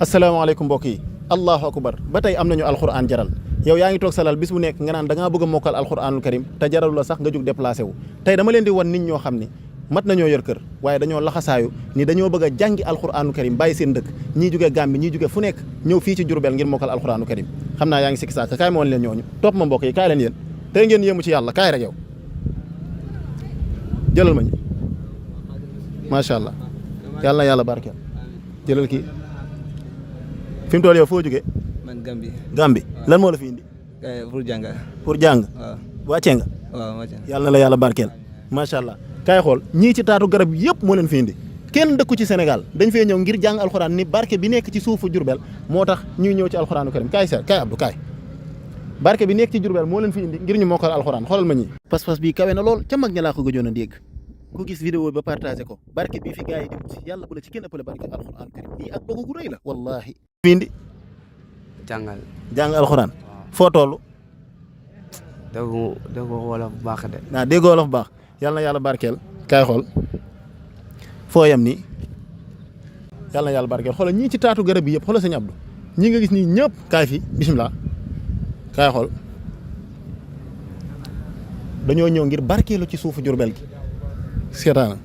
asalaamaaleykum mbokk yi allahu akbar ba tey am nañu alxuraan jaral yow yaa ngi toog salal bis bu nekk nga naan da ngaa bëgg a mokkal alxuraanul karim te jaralu la sax nga jóg déplacé wu tey dama leen di wan nit ñoo xam ni mat nañoo yor kër waaye dañoo laxasaayu ni dañoo bëgg a jàngi alxuraanul karim bàyyi seen dëkk ñii jóge Gàmbi ñii jóge fu nekk ñëw fii ci Jurbel ngir mokkal alxuraanul karim xam naa yaa ngi sikki saaka kaay ma woon leen ñooñu topp ma mbokk yi kaay leen yéen tey ngeen yéemu ci yàlla kaay rek yow jëlal ma ñu macha allah yàlla na yàlla barkeel jëlal kii fi mu toll yow foo jógee. man Gambie. Gambie lan moo la fi indi. pour jàng. pour jàng. waaw wàccee nga. waaw wàccee. yàlla na la yàlla barkeel macha allah kaay xool ñii ci taatu garab yëpp moo leen fi indi kenn dëkku ci Sénégal dañ fee ñëw ngir jàng alxuraan ni barke bi nekk ci suufu Jurbel moo tax ñuy ñëw ci alxuraanu karim kaay sa kaay Abdou kaay barke bi nekk ci Jurbel moo leen fi indi ngir ñu mokkal alxuraan xoolal ma ñii. pas-pas bi kawe na lool ca mag ña laa ko gëjoon a dégg ku gis vidéo ba partagé ko barke bii fi gars yi di wut yàlla bu la ci kenn ëppale barke alxuraan karim lii ak dogu gu rëy la wallahi fi indi jàng alxuraan foo toll dégg wolof bu baax de. naa déggoo wolof bu baax yàlla na yàlla barkeel kaay xool foo yem nii yàlla na yàlla barkeel xoolal ñii ci taatu garab yi yëpp xoolal sëñ Abdou ñii nga gis nii ñëpp kaay fi bisimilah kaay xool dañoo ñëw ngir barkeelu ci suufu Jurbel gi seetaana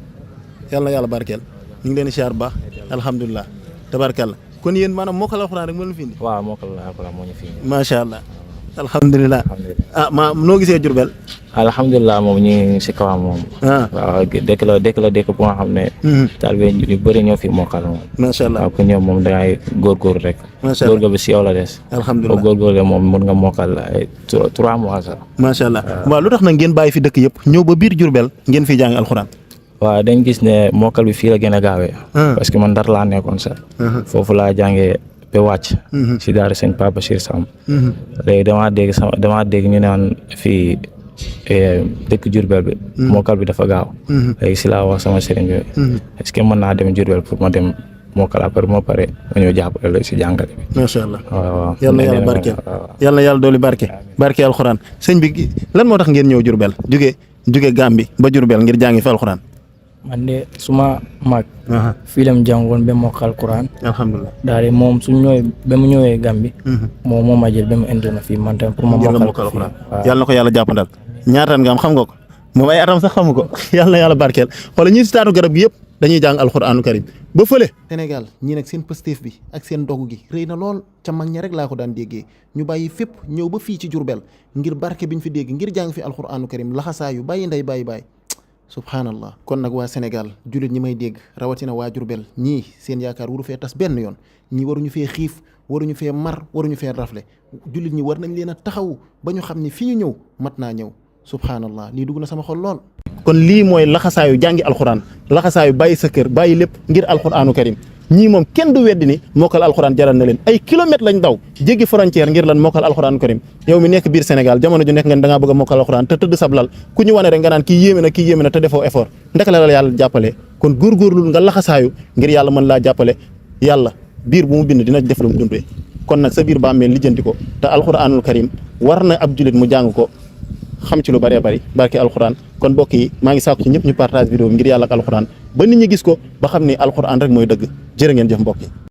yàlla na yàlla barkeel ñu ngi leen di siyaar bu baax alhamdulilah tabarkalla kon yéen maanaam mokkal alxuraan rek moo leen fi indi. waaw mokkal alxuraan moo ñu fi indi. macha allah alhamdulilah. ma noo gisee Jurbel. alhamdulilah moom ñu ngi si kawam moom. waaw dëkk la dëkk bu nga xam ne. taalibe yu bëri ñoo fi mokkal moom. macha allah waaw ku ñëw moom dangay góorgóorlu rek. macha allah góorgóorlu bi si yow la des. alhamdulilah boo góorgóorlu moom mën nga mokkal ay 3 mois sax. macha allah waaw lu tax nag ngeen bàyyi fi dëkk yëpp ñëw ba biir Jurbel ngeen fi jàng alxuraan. waaw dañ gis ne mokkal bi fii la gën a gaawee. parce que man Ndar laa nekkoon sax. foofu laa jàngee ba wàcc. si daara sëñ Papa Bachir Samb. léegi damaa dégg ñu naan fii dëkk Jurbel bi. mokkal bi dafa gaaw. léegi si laa wax sama sëriñ bi. est-ce que mën naa dem Jurbel pour ma dem mokkal après moo pare ma ñëw jàppale la si jàngale bi. macha allah waaw yal na yàlla barkeel yal na yàlla dooli barke alxuraan sëñ bi lan moo tax ngeen ñëw Jurbel jóge Gàmbi ba Jurbel ngir jàngi fi alxuraan. man de suma mag fii la mu jàngoon ba mokkal Quran alhamdulilah daal di moom su ñëwee ba mu ñëwee Gambie moom moo ma jël ba mu indi na fii man tamit pour ma mokkal alxuraan yàlla na ko yàlla jàppandal ñaataan nga am xam nga ko moom ay atam sax xamu ko yàlla na yàlla barkeel xoolal ñi si taatu garab gi yëpp dañuy jàng alxuraanu karim ba fële Sénégal ñii nag seen pëstéef bi ak seen dogu gi rëy na lool ca mag ña rek laa ko daan déggee ñu bàyyi fépp ñëw ba fii ci Jurbel ngir barke biñ fi dégg ngir jàng fi alxuraanu karim laxasaayu bàyyi ndey bàyyi subhanallah kon nag waa Sénégal jullit ñi may dégg rawatina waa Jurbel ñii seen yaakaar waru fee tas benn yoon ñii waruñu fee xiif waruñu fee mar waruñu fee rafle jullit ñi war nañ leen a taxaw ba ñu xam ne fi ñu ñëw mat naa ñëw subhanallah lii dugg na sama xol lool. kon lii mooy laxasaayu jàngi alxuraan laxasaayu bàyyi sa kër bàyyi lépp ngir alxuraanu karim ñii moom kenn du weddi ni mokkal alxuraan jaral na leen ay kilomètres lañ daw jéggi frontière ngir lan mokkal alxuraanu karim yow mi nekk biir Sénégal jamono ju nekk nga da ngaa bëgg a mokkal alxuraan te tëdd sablal ku ñu wane rek nga naan kii yéeme na te defoo effort ndaka la yàlla jàppale kon góorgóorlu nga laxasaayu ngir yàlla mën laa jàppale yàlla biir bu mu bind dina def lu mu dundee kon nag sa biir bàmmeel lijjanti ko te alxuraanul karim war na ab julit mu jàng ko xam ci lu bëree bëri barke alxuraan kon mbokk yi maa ngi sàkku ci ñëpp ñu partage vidéo bi ngir yàlla ak alxuraan ba nit ñi gis ko ba xam ni alxuraan rek mooy dëgg jërë ngeen jëf mbokk yi